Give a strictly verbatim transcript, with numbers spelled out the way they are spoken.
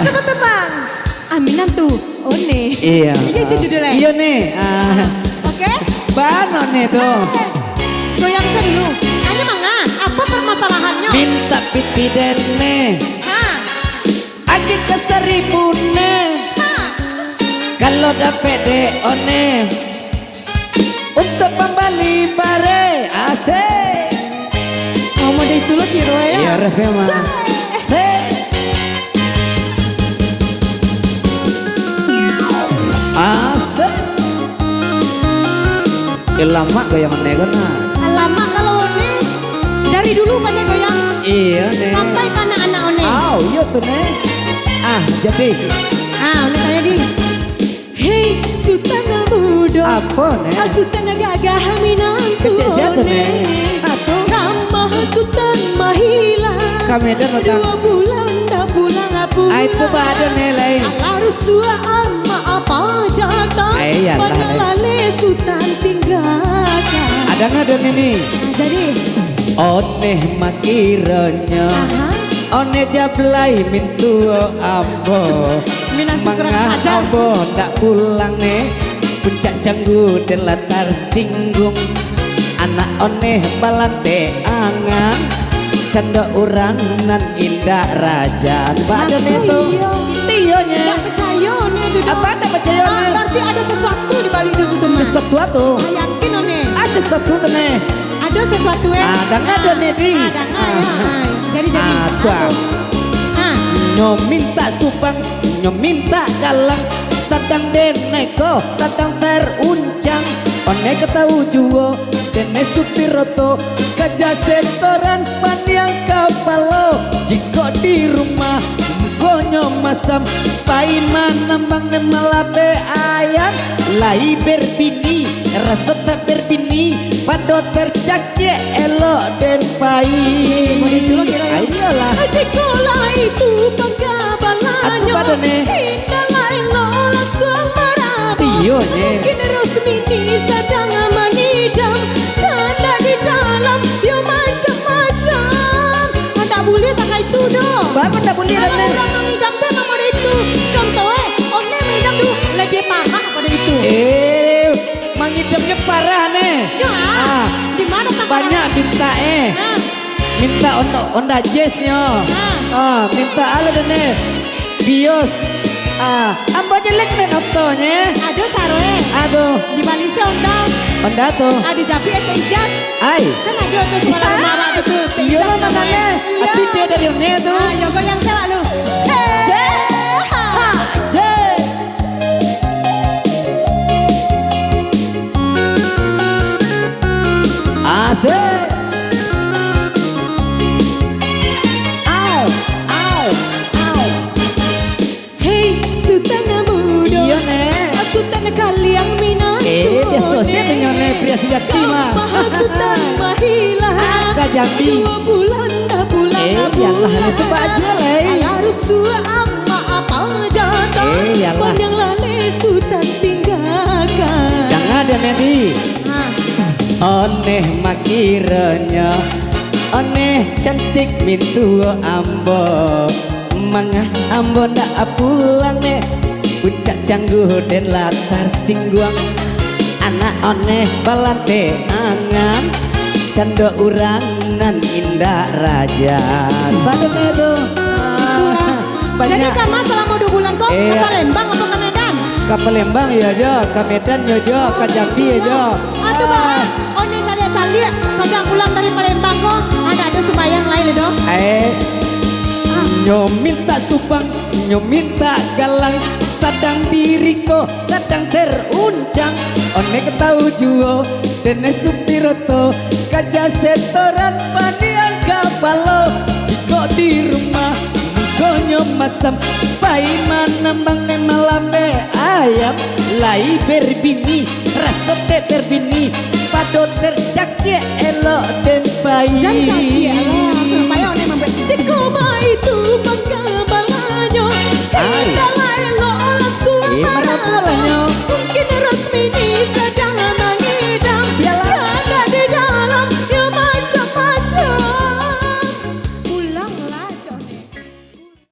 Saba tembang. Aminan tu, One. Iyo. Iyo, itu judulnyo. Iyo, Ne. Ah. Oke. Bano, Ne, tu. Eh, goyang sajo dulu. Anyo manga, apo permasalahannyo? Mintak piti den, Ne. Ha. Agiah ka saribu, Ne. Ha. Kalau dapek dek One. Untuak pambali bare, asik. Oh, model itu lo kiro, yo? Iyo, ref, yo, mah. Sek. Sek. Asik. Eh, lamak goyang One ko, nah. Lamak kalau One. Dari dulu pandai goyang. Iyo, Ne. Sampai ka anak-anak One. Au, iyo tu, Ne. Ah, jadi. Ah, One tanyo, Di. Hei, Sutan mudo. Apo, Ne? Ah, Sutan gagah minantu, Kecek sia tu, Ne? Ne? Apo? Kamah Sutan mahilang. Ka Medan, Sutan. Duo bulan ndak pulang-pulang. Ai, tu bado, Ne, lai. Alah rusuah amak apa jatah. Ai, iyalah, Pandang lai. Laleh Sutan tinggakan. Ado nggak, Don, ini? Ah, jadi. Oneh makironyo. Aha. Oneh jablai mintuo ambo. Minantu kurang Mangah ajar. Ambo ndak pulang, Ne. Puncak canggu den lah tarsinggung. Anak Oneh balantek angan. Cando urang nan indak rajan. Bak Doneh tu. Iyo. Iyo, Neh. Ndak picayo, Neh, tu, tu. Apo ndak picayo, Ah, Neh? Berarti ado sesuatu di balik itu, tu, Mas. Sesuatu tu? Ah, yakin, Neh. Ah, sesuatu tu, Neh. Ado sesuatu, eh. Ah, danga Ah. Doneh, Di. Ah, danga, ya. Ah. Ah, jadi, jadi. Ah, tu, ah. Aduh. Ah. Nyo mintak subang, nyo mintak galang, sadang den ko, sadang taruncang. Oneh ka tau juo, Deneh Supiroto, kaja setoran paniang kapalo. Jikok di rumah, mukonyo masam, pai manambang den malapeh ayam. Lai berbini, raso tak berbini, pado tercakiak elok den pai. Boleh juo kiro, ya. Ayolah. Jikok lai tu panggabalanyo, Atu pado, Neh. Indak lai lo lasuang marabok. Iyo, Neh. Mungkin Rosmini sadang mangidam, kandak di dalam yo macam-macam. Ndak buliah tak kaitu doh. Baru ndak buliah, Kalau Neh. Urang mangidam tu memang model itu. Contoh, eh, Oneh mangidam tu lebih parah pada itu. Eh, mangidamnyo parah, Neh. Yo, ah. Ah. Di mana tak parah? Banyak mintak, eh. Ah. Mintak Honda, Honda Jazz nyo. Ah. Ah, mintak alo, Neh. Vios. Ah, ambo jelek, Neh, nontonyo. Ado caro, eh. Aduh. Di bali se Honda. Honda tu. Ah, di japi, eh, Teh Ijaz. Ai. Kan ado tu suara marak tu, Teh Ijaz. Iyo lah, namonyo. Iyo. Ati dia dari Neh tu. Ah, yo, goyang se lah lu. Se, ha, je. Asik. Au, au, au. Hei, Sutan mudo. Iyo, Neh. Sutan kaliang minantu. Eh, biaso se tu nyo, Neh, pria sejati mah. Kamah Sutan mahilang. Ka Jambi. Duo bulan ndak pulang-pulang. Eh, iyolah, itu baju, lai. Alah rusuah amak apa jatah. Eh, iyolah. Paniang laleh Sutan tinggakan. Danga dek Neh, Di. Ha. Oneh makironyo, Oneh cantik mintuo ambo. Manga ambo ndak pulang, Neh. Puncak canggu den lah tarsingguang. Anak Oneh balantek angan. Cando urang nan indak rajan. Bak Doneh tu. Ah, banyak. Jadi, Kama, salamo duo bulan ko, eh, ka Palembang apo ka Medan? Ka Palembang yo jo, ka Medan yo jo, ka Jambi yo jo. Aduh, Bah. Ah. Oneh caliak-caliak, sajak pulang dari Palembang ko, ndak ado sumbayang lai doh. Eh, ah, nyo mintak subang, nyo mintak galang, sadang diri ko, sadang teruncang. Oneh ka tau juo, Deneh Supiroto, kaja setoran paniang kapalo. Jikok di rumah, mukonyo masam, pai manambang den malapeh ayam. Lai berbini, raso dek berbini, pado tercakiak elok den pai. Jan cakiak lah, payah Oneh mambuek. Jikok bai